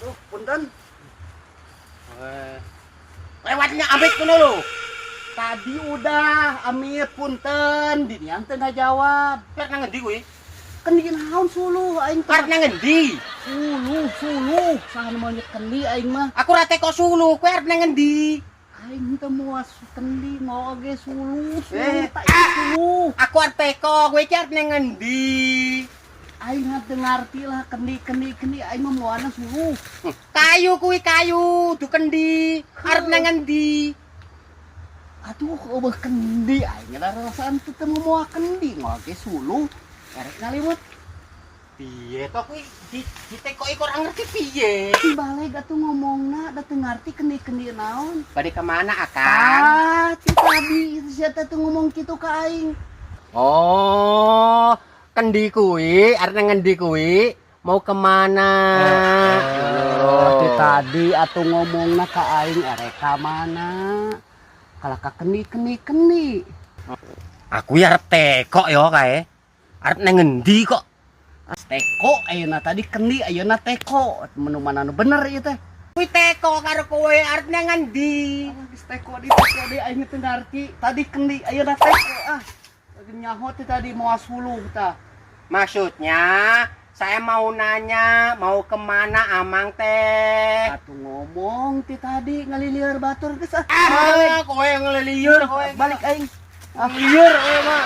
Tuh, punten. Eh. Lewatnya amit kono lho. Tadi udah amit punten, dinian teu ngajawab. Arep nang ngendi kuwi? Kendi naon suluh aing teh? Arep nang ngendi? Suluh, suluh. Saha nu moal kendi aing mah? Aku ora teko suluh, kowe arep nang ngendi? Aing teu moal kendi, mau oge suluh, suluh Eh, tak ieu suluh. Aku arep teko, kowe iki arep nang ngendi? Aing teu ngarti lah kendi kendi kendi, aing mah moalna suluh. Kayu kuwi kayu, du kendi. Arep nang ngendi? Aduh, euweuh kendi aing lah rasaan teu teu moal kendi, moal ge suluh. Erek ngaliwet. Piye to kuwi ditekoki kok ora ngerti piye? Dibalik atuh ngomongna da teu ngarti kendi-kendi naon. Bade kemana, Akang? Ah, ti tadi sia teh tuh ngomong kitu ka aing. Oh, kendi kuwi, arep nang ngendi kuwi? Mau kemana? Oh, ti tadi atuh ngomongna ka aing erek ka mana? Kalah ka kendi kendi kendi. Aku ya arep tekok yo kae. Arep nang ngendi kok? Teko ayeuna, tadi kendi ayeuna teko. Menu mana nu bener ieu teh? Kuwi teko karo kowe arep nang ngendi? Ah, geus teko di teko di aing teu ngarti. Tadi kendi ayeuna teko ah. Lagi nyaho teh tadi moal suluh tah. Maksudnya saya mau nanya mau kemana Amang teh? Atuh ngomong ti tadi ngalilieur batur geus ah. Ah, kowe ngeliliur kowe. Balik aing. Ah, liur kowe mah.